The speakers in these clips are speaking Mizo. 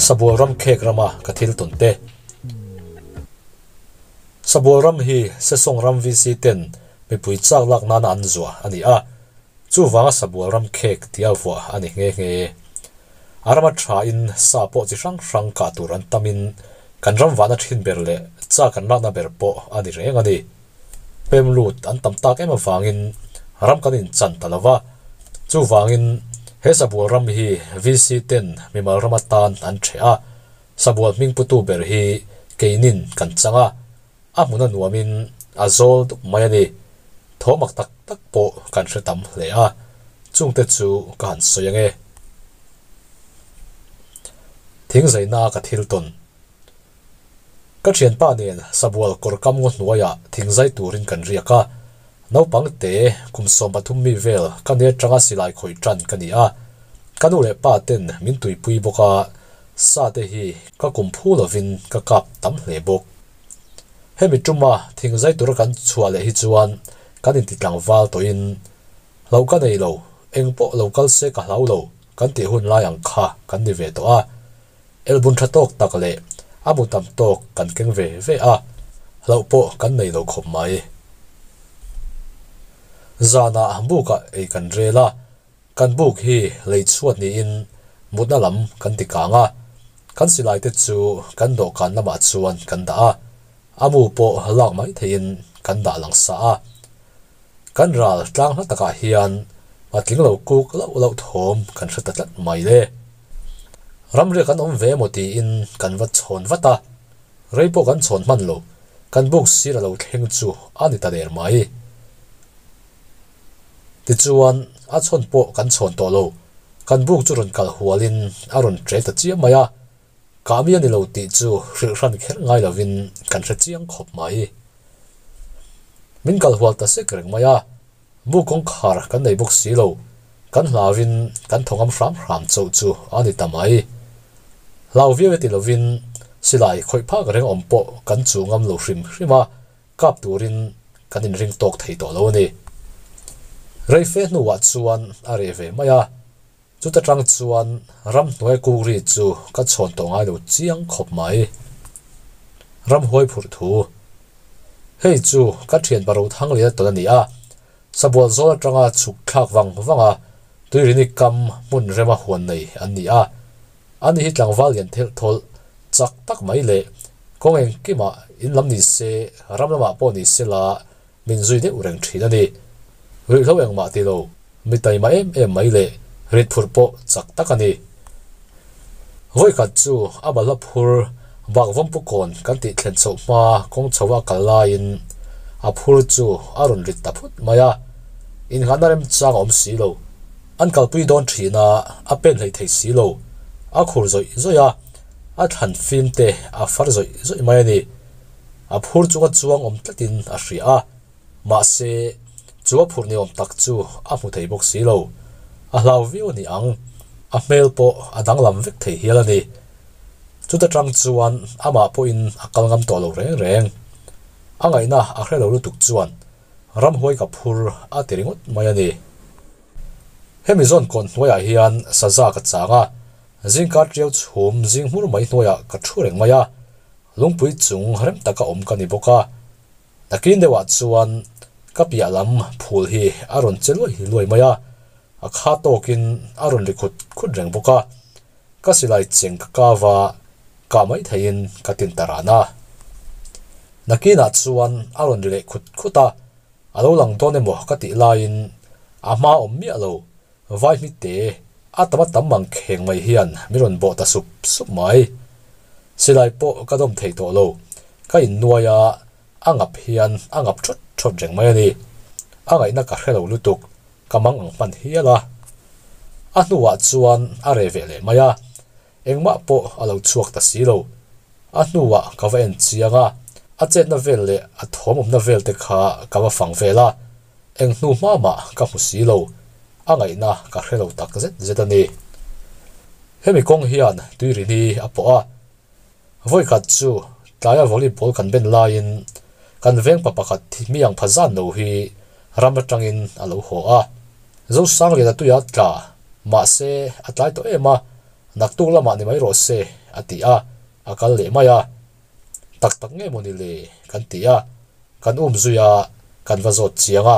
Sabual ram khek rama ka thil tawn te. Sabual ram hi Sesawng ram VC ten mipui chak lak nana an zuah a ni a, chuvanga Sabual ram khek tia vuah a ni nghe nghe. A rama tha in sa pawh chi hrang hrang kah tur an tam in kan ram vahna thin ber leh chak an lakna ber pawh a ni reng a ni. Pem lut an tam tak em avangin ram kan inchan ta lo va, chuvangin he Sabual ram hi VC ten mimal ram atan an ṭheh a, Sabual hming putu ber hi keinin kan chang a, a hmun a nuamin a zawl dup mai a ni. Thawmak tak tak pawh kan hre tam hle a, chungte chu ka han sawi ange. Thingzaina ka thil tawn. Ka thianpa nen Sabual kawr kam ngaw hnuaiah thingzai turin kan riak a, naupang te kum 13 mi vel ka nia tanga silai khawih tan ka ni a, ka nu leh pa ten min tuipui bawk a, sa te hi ka kum phu lovin ka kap tam hle bawk. Hemi tuma thingzai tura kan chhuah leh hi chuan kan inti tlangval tawhin hlo ka nei lo, engpawh lo kal se ka hlau lo kan tih hun lai ang kha kan ni ve tawh a. Elbun tha tawk tak leh a mu tam tawk kan keng ve ve a, hlauh pawh kan nei lo khawp mai. Zanah bukah ei kan rel a, kan buk hi lei chhuat niin mutna lam kan ti kang a, kan silai te chu kan dawhkan lamah chuan kan dah a, a mu pawh lak mai theihin kan dah lang sa a. Kan ral tlang hla takah hian patling lo kuk lauh lauh thawm kan hre ta tlat mai le. Ramriak kan awm ve emaw tiin kan va chhawn vat a, rei pawh kan chhawn hman lo, kan buk sir a lo thleng chu a ni ta der mai. Tichuan, a chhawn pawh kan chhawn tawh lo, kan buk chu rawn kal hualin a rawn ṭe ta chiam mai a, kah mi a ni lo tih chu hrilh hran kher ngai lovin kan hre chiang khawp mai. Min kal hual ta sek reng mai a, Bu kawngkhar kan nei bawk si lo, kan hlauin kan thaw ngam hram hram chauh chu a ni ta mai. Hlau viau e ti lovin silai khawih phak reng awm pawh kan chu ngam lo hrim hrim a, kap turin kan inring tawk thei tawh lo a ni. Rei fe hnuah chuan a reh ve mai a, chuta tang chuan ramhnuai kukri chu ka chhawn tawh ngai lo chiang khawp mai. Ramhuai phurh thu. Hei chu ka thian pa Rothangliana tawn a ni a, Sabual zawl atanga chhuk thlak vang vang a Tuirini kam hmun rema huan nei an ni a. Ani hi tlangval lian thelh thawlh chak tak mai leh kawng engkimah in lam ni se, ram lamah pawh ni se la min zui deuh reng thin a ni. Ruihhlo engmah ti lo, mi taima em em mai leh rit phurh pawh chak tak a ni. Vawikhat chu a balhla phur bak vawmpu kawn kan tih thlen chhoh hma kawng chho a kal laiin a phur chu a rawn rit ta phut mai a, innghahna remchang a awm si lo. An kalpui dawn thin a, a pen hlei thei si lo. A khur zawih zawih a, a thlan fim te a far zawih zawih mai a ni. A phur chunga chuang awm tlatin a hria a, mahse chu a phurh ni awm tak chu a hmu thei bawk si lo. A hlau viau a ni ang, a hmel pawh a danglam vek thei hial a ni. Chuta tang chuan amah pawhin a kal ngam tawh lo reng reng. A ngaihna a hre lo lutuk chuan ramhuai ka phur a ti ringawt mai a ni. Hemi zawn kawn hnuaiah hian saza ka chang a, zingkar tiau chhum zing hmur mai hnuaiah ka thu reng mai a, Lungpui chung rem taka awm ka ni bawk a, nakin deuhah chuan ka piah lam phul hi a rawn che luai luai mai a, a kha tawkin a rawn ri khut khut reng bawk a, ka silai cheng ka kau a, kah mai theihin ka tin ta ran a. Nakinah chuan a rawn ri leh khut khut a, a lo lang dawn emaw ka tih laiin a hma awm miah lo Vai hmite a tam a tam mang kheng mai hian min rawn bawh ta sup sup mai. Silai pawh ka dawm thei tawh lo, ka innuai a, a ngap hian a ngap thawt thawt reng mai a ni. A ngaihna ka hre lo lutuk, ka mang ang hman hial a. A hnuah chuan a re ve leh mai a, engmah pawh a lo chhuak ta si lo. A hnuah ka va en chiang a, a chetna vel leh a thawm awmna vel te kha ka va fang vel a. Eng hnu hma mah ka hmu si lo, a ngaihna ka hre lo tak zet zet a ni. Hemi kawng hian Tuirini a pawh a, vawikhat chu tlaia volleyball kan ben laiin kan veng pa pakhat mi ang pha zan lo hi ram atangin a lo haw a. Zosangliana tuia tla, mahse a tlai tawh em a, naktuk lamah ni mai rawh se a ti a, a kal leh mai a. Tak tak nge mawni le kan ti a, kan um zui a, kan va zawt chiang a,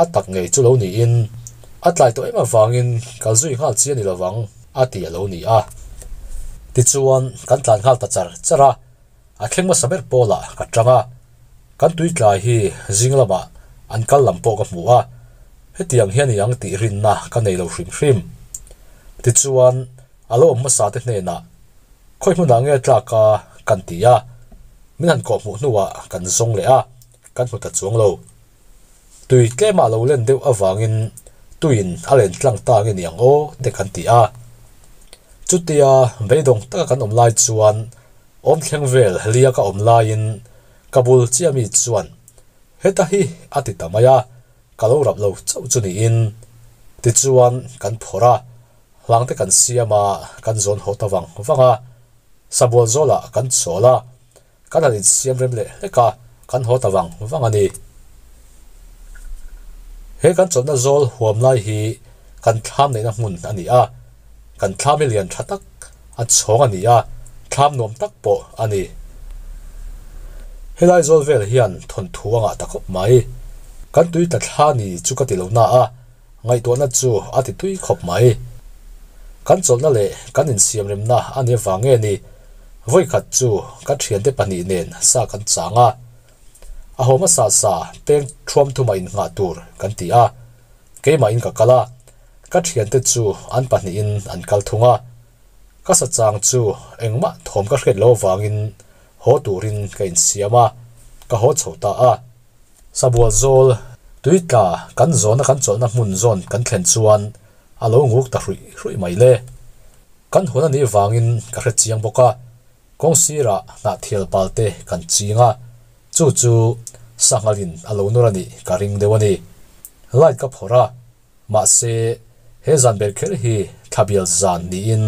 a tak ngei chu lo niin a tlai tawh em avangin kal zui nghal chi a ni lovang a ti a lo ni a. Tichuan kan tlan nghal ta char char a, a thleng hmasa ber pawlah ka tang a, kan tui tlai hi zing lamah an kal lam pawh ka hmu a, hetiang hian i ang tih rinna ka nei lo hrim hrim. Tichuan a lo awm hmasa te hnenah Khawi hmunah nge tlak a kan ti a, min han kawh hmuh hnuah kan zawng leh a, kan hmu ta chuang lo. Tui tlemah lo len deuh avangin tuiin a len tlang ta nge niang aw te kan ti a. Chutia beidawng taka kan awm lai chuan awm thleng vel lia ka awm laiin ka bul chiah mi chuan heta hi a ti ta mai a, ka lo rap lo chauh chu niin. Tichuan kan phawrh a, Hlang te kan siam a, kan zawn haw ta vang vang a. Sabual zawlah kan chawl a, kan han insiam rem leh hlek a, kan haw ta vang vang a ni. He kan chawlhna zawl huam lai hi kan thlam neihna hmun a ni a, kan thlam hi lian tha tak a chhawng a ni a, thlam nuam tak pawh a ni. Helai zawl vel hian thawnthu a ngah ta khawp mai. Kan tui tla thla ni chu ka ti lo na a, Ngaihtuahna chu a ti tui khawp mai. Kan chawlhna leh kan insiamremna a nih avang nge ni, vawikhat chu ka thiante pahnih nen sa kan chang a. A haw hmasa sa peng thuam thuma innghah tur kan ti a, keimahin ka kal a, ka thiante chu an pahnihin an kal thung a. Ka sa chang chu engmah thawm ka hriat lo avangin haw turin ka insiam a, ka haw chho ta a. Sabual zawl, tui tla kan zawna kan chawlhna hmun zawn kan thlen chuan a lo nguk ta hruih hruih mai le. Kan hun a nih vangin ka hre chiang bawk a, kawng sirah hnahthial pal te kan ching a, chu chu sanghalin a lo nawr a nih ka ring deuh a ni. Light ka phawrh a, mahse he zan ber kher hi thlabial zan niin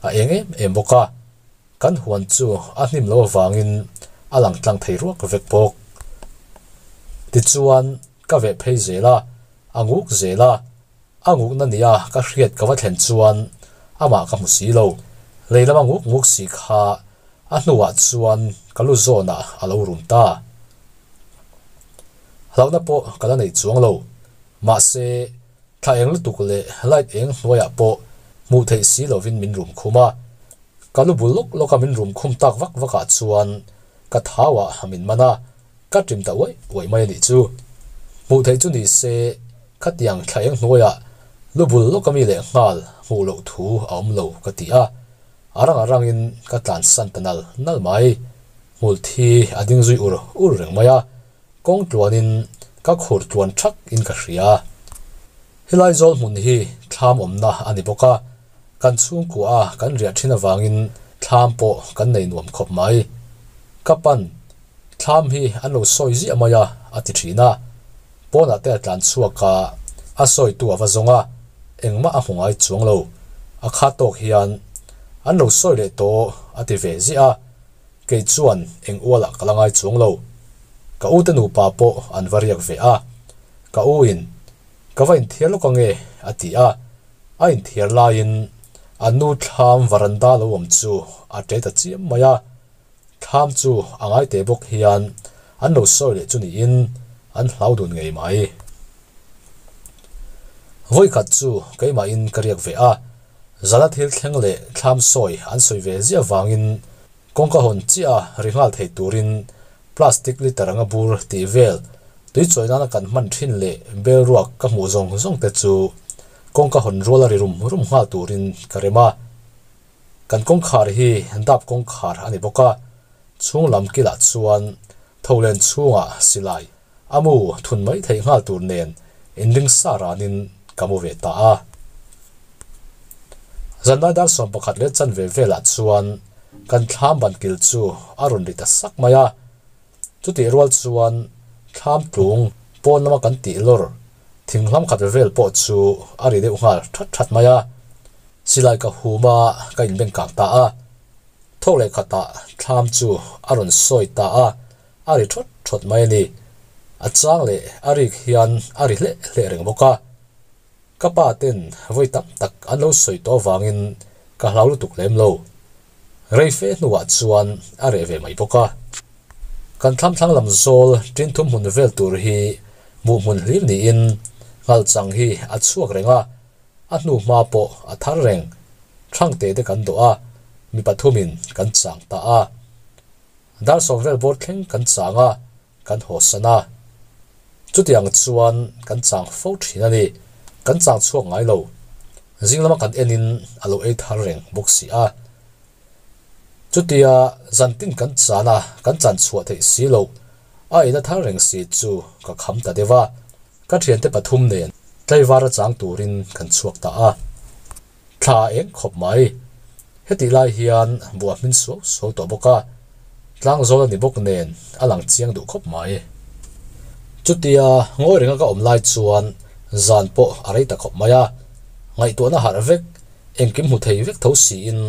a eng em em bawk a. Kan huan chu a hnim lo avangin a lang tlang thei ruak vek bawk. Tichuan, ka veh phei zel a, a nguk zel a, a ngukna nia ka hriat ka va thlen chuan amah ka hmu si lo. Lei lama nguk nguk si kha a hnuah chuan ka lu zawnah a lo rum ta. Hlauhna pawh ka la nei chuang lo. Mahse, Thla eng lutuk leh light eng hnuaiah pawh hmuh theih si lovin min rum khum a. Ka lu bul lawk lawka min rum khum tak vak vakah chuan ka thauah min man a, ka ṭim ta uaih uaih mai a nih chu. Hmuh theih chu ni se khatiang thla eng hnuaiah lu bul lawka mi leh nghal hmuh loh thu a awm lo ka ti a, a rang a rangin ka tlansan ta nal nal mai. Hmul thi a ding zui ur ur reng mai a. Kawng tluanin ka khur tluan thak in ka hria. Helai zawl hmun hi thlam awmna a ni bawk a, kan chhungkua a kan riah thin avangin thlam pawh kan nei nuam khawp mai. Ka pan, thlam hi an lo sawi ziah mai a, a ti thin a. Pawnah te a tlan chhuak a, a sawitu a va zawng a, engmah a hmu ngai chuang lo. A kha tawk hian an lo sawi leh tawh a ti ve ziah a. Kei chuan eng ualah ka la ngai chuang lo. Ka u te nupa pawh an va riak ve a. Ka u in, Ka va inthiar lawk ange a ti a. A inthiar laiin a nu thlam varanda lo awm chu a ṭe ta chiam mai a. Thlam chu a ngai teh bawk hian an lo sawi leh chu niin an hlau dun ngei mai. Vawikhat chu keimahin ka riak ve a. Zala thil thleng leh thlam sawi an sawi ve ziah vangin kawngka hawn chiah a ri nghal thei turin plastic liter anga bur tih vel tui chawi nana kan hman thin leh bel ruak ka hmuh zawng zawng te chu kawngka hawn rual a ri rum rum nghal turin ka rem a. Kan kawngkhar hi dap kawngkhar a ni bawk a, chhung lam kilah chuan tholen chhungah silai A mu thun mai theih nghal tur nen inring sa ranin ka mu ve ta a. Zanlai dar 11 leh chanve velah chuan kan thlam ban kil chu a rawn ri ta sak mai a. Chutih rual chuan thlam tlung pawn lama kan tih lawr thing hlam khat vel pawh chu a ri deuh nghal that that mai a. Silai ka hum a, ka inbeng kang ta a. Thawk leh khatah thlam chu a rawn sawi ta a. A ri thawt thawt mai a ni. A chang leh a rik hian a ri hleh hleh reng bawk a. Ka pa ten vawi tam tak an lo sawi tawh avangin ka hlau lutuk lem lo. Rei fe hnuah chuan a reh ve mai bawk a. Kan thlam thlang lam zawl tin thum hmun vel tur hi hmuh hmun hlir niin nghalchang hi a chhuak reng a, a hnu hma pawh a thar reng. Thangte te kan dawh a, mi pathumin kan chang ta a. Dar sawm vel bawr thleng kan chang a, kan hawsan a. Chutiang chuan kan chang fo thin a ni. Kan chang chhuak ngai lo. Zing lama kan enin a lo ei thar reng bawk si a. Chutia zantin kan chan a, kan chan chhuah theih si loh, a eina thar reng si chu ka kham ta deuh a. Ka thiante pathum nen tlaivara chang turin kan chhuak ta a. Thla a eng khawp mai. Hetih lai hian buah hmin suau suau tawh bawk a, tlangzawl a ni bawk nen a lang chiang duh khawp mai. Chutia ngawi renga ka awm lai chuan zan pawh a rei ta khawp mai a, ngaihtuahna harh vek, engkim hmu thei vek tho siin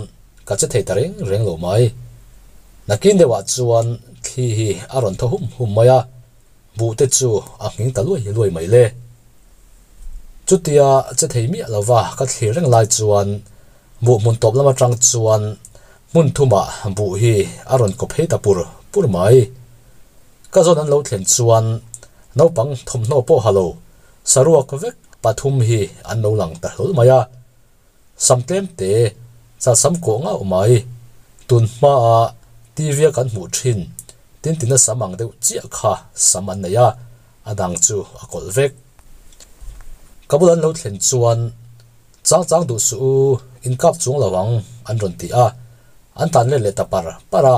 ka che thei ta reng reng lo mai. Nakin deuhah chuan thli hi a rawn thaw hum hum mai a, Buh te chu a nghing ta luai luai mai le. Chutia che thei miah lova ka thlir reng lai chuan buh hmun tawp lam atang chuan hmun thumah buh hi a rawn kaw phei ta pur pur mai. Ka zawn an lo thlen chuan naupang thawmhnaw pawh ha lo, saruak vek pathum hi an lo lang ta hlawl mai a. Sam tlem te, chal sam kawh ngauh mai. Tun hmaa TV a kan hmuh thin tin tina sam ang deuh chiah kha sam an nei a, a dang chu a kawlh vek. Ka bul an lo thlen chuan, Chang chang duh suh u, in kap chuang lo ang, an rawn ti a. An tlan let leh ta par par a.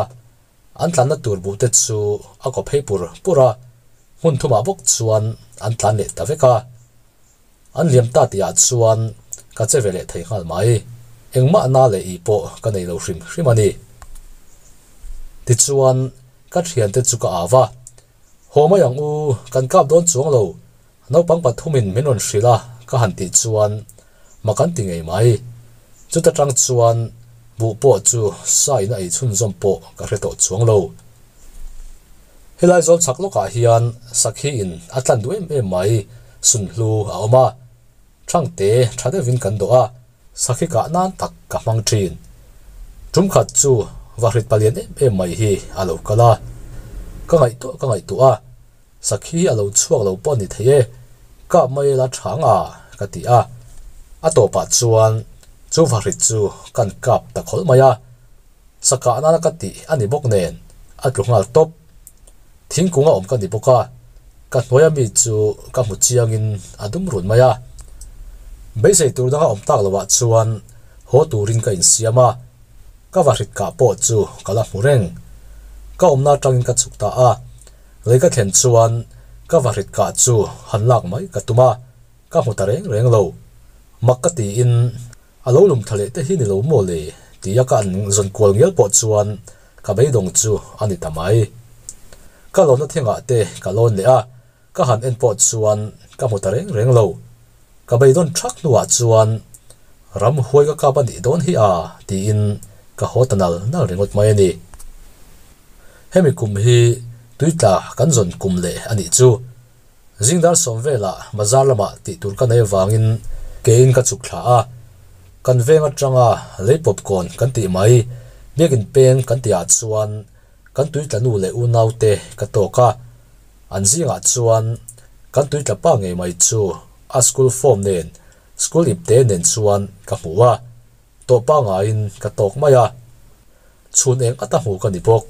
An tlanna tur buh te chu a kaw phei pur pur a, hmun thumah bawk chuan an tlan leh ta vek a. An liam ta tihah chuan ka che ve leh thei nghal mai. Engmah na leh ih pawh ka nei lo hrim hrim a ni. Tichuan, ka thiante chu ka au va, Haw mai ang u, kan kap dawn chuang lo, naupang pathumin min rawn hrilh a ka han tih chuan ma kan ti ngei mai. Chuta tang chuan buh pawh chu sa in a ei chhunzawm pawh ka hre tawh chuang lo. Helai zawl chhak lawkah hian sakhi in a tlan duh em em mai, sunhlu a awm a, thangte tha deuhin kan dawh a, sakhi kah nan tak ka hmang thin. Tum khat chu vahrit palian em em mai hi a lo kal a, ka ngaihtuah ka ngaihtuah a, sakhi a lo chhuak lo pawh a ni thei e, kap mai la thang a ka ti a, a tawpah chuan chu vahrit chu kan kap ta khawlh mai a. Sakah nana ka tih a ni bawk nen a tlu nghal tawp. Thingkung a awm ka ni bawk a, ka hnuaia mi chu ka hmu chiangin a dum run mai a. Beisei tur danga awm tak loah chuan haw turin ka insiam a, ka vahrit kah pawh chu ka la hmu reng. Ka awmna atangin ka chhuk ta a, lei ka thlen chuan ka vahrit kah chu han lak mai ka tum a, ka hmu ta reng reng lo. Mak ka tiin A lo lum tha leh te hi ni lo maw le? Tia ka an zawn kual ngial pawh chuan ka beidawng chu a ni ta mai. Ka lawnna thingah te ka lawn leh a, ka han en pawh chuan ka hmu ta reng reng lo. Ka beidawn thak hnuah chuan ram huai ka kap a nih dawn hi a tiin ka haw ta nal nal ringawt mai a ni. Hemi kum hi tuitla kan zawn kum leh a nih chu. Zingdar sawm velah bazar lamah tih tur ka nei avangin kein ka chhuk thla a, kan veng atanga lei pawpkawn kan tih mai, biakin peng kan tihah chuan kan tuitla nu leh unaute ka tawk a, an zingah chuan kan tuitla pa ngei mai chu a school form nen school ipte nen chuan ka hmu a, tawh pangaiin ka tawk mai a. Chhun eng ata hmu ka ni bawk.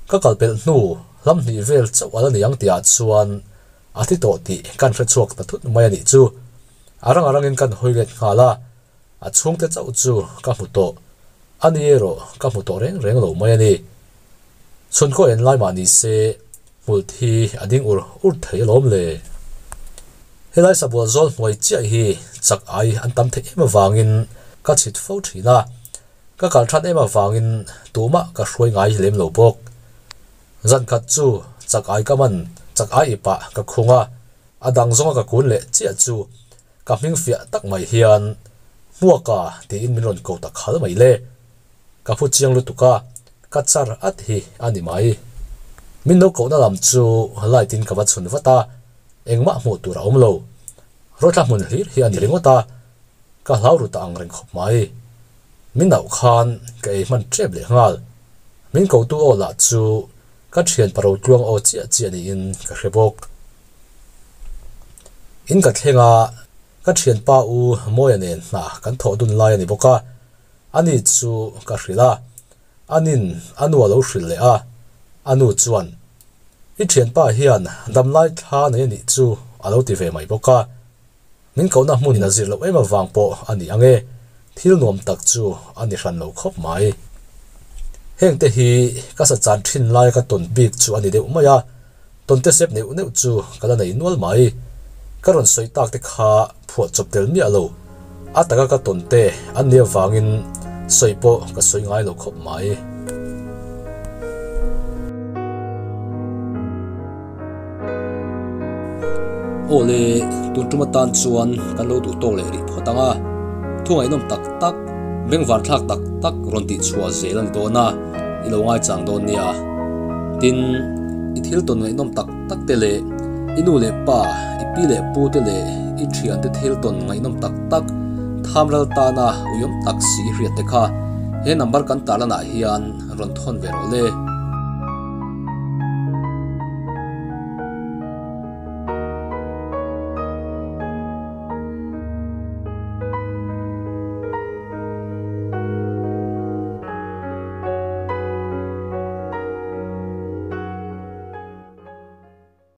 Ka kal pelh hnu hlam hnih vel chauh a la ni ang tihah chuan a thi tawh tih kan hre chhuak ta thut mai a nih chu. A rang a rangin kan hawi let nghal a, a chhungte chauh chu ka hmu tawh. A ni erawh ka hmu tawh reng reng lo mai a ni. Chhun khaw en lai mah ni se hmul thi a ding ur ur thei alawm le. Helai sabual zawl hnuai chiah hi chak ai an tam theih em avangin ka chhit fo thin a. Ka kal that em avangin tumah ka hruai ngai lem lo bawk. Zan khat chu chak ai ka man chak ai ip ah ka khung a, a dang zawnga ka kun leh chiah chu ka hming fiah tak mai hian Hmuaka tiin min rawn ko ta khal mai le. Ka phu chiang lutuk a, ka char at hi a ni mai. Min lo kohna lam chu light in ka va chhun vat a, engmah hmuh tur a awm lo. Rawthla hmun hlir hi a ni ringawt a. Ka hlau ru ta ang reng khawp mai. Min auh khan ka ei hman tep leh nghal. Min kotu aw lah chu ka thian paro tluang aw chiah chiah niin ka hre bawk. In ka thleng a, ka thianpa u Mawia nen hna kan thawh dun lai a ni bawk a, ani chu ka hrilh a, anin a nu a lo hrilh leh a, a nu chuan, I thianpa hian damlai thla nei a nih chu a lo ti ve mai bawk a. Min kohna hmunin a zir loh em avang pawh a ni ang e, thil nuam tak chu a ni hran lo khawp mai. Heng te hi ka sa chan thin laia ka tawn bik chu a ni deuh mai a, tawn te sep neuh neuh chu ka la nei nual mai. Ka rawn sawi tak te kha phuah chawp tel miah lo, a taka ka tawn te an nih avangin sawi pawh ka sawi ngai lo khawp mai. Aw le, tun tum atan chuan kan lo duh tawk leh rih phawt ang a, thu ngaihnawm tak tak, bengvar thlak tak tak rawn tih chhuah zel a ni dawn a, i lo ngaichang dawn nia. Tin, i thil tawn ngaihnawm tak tak te leh i nu leh pa, i pi leh pu te leh i thiante thil tawn ngaihnawm tak tak thamral tana uiawm tak si i hriat te kha he number kan tarlanah hian rawn thawn ve rawh le.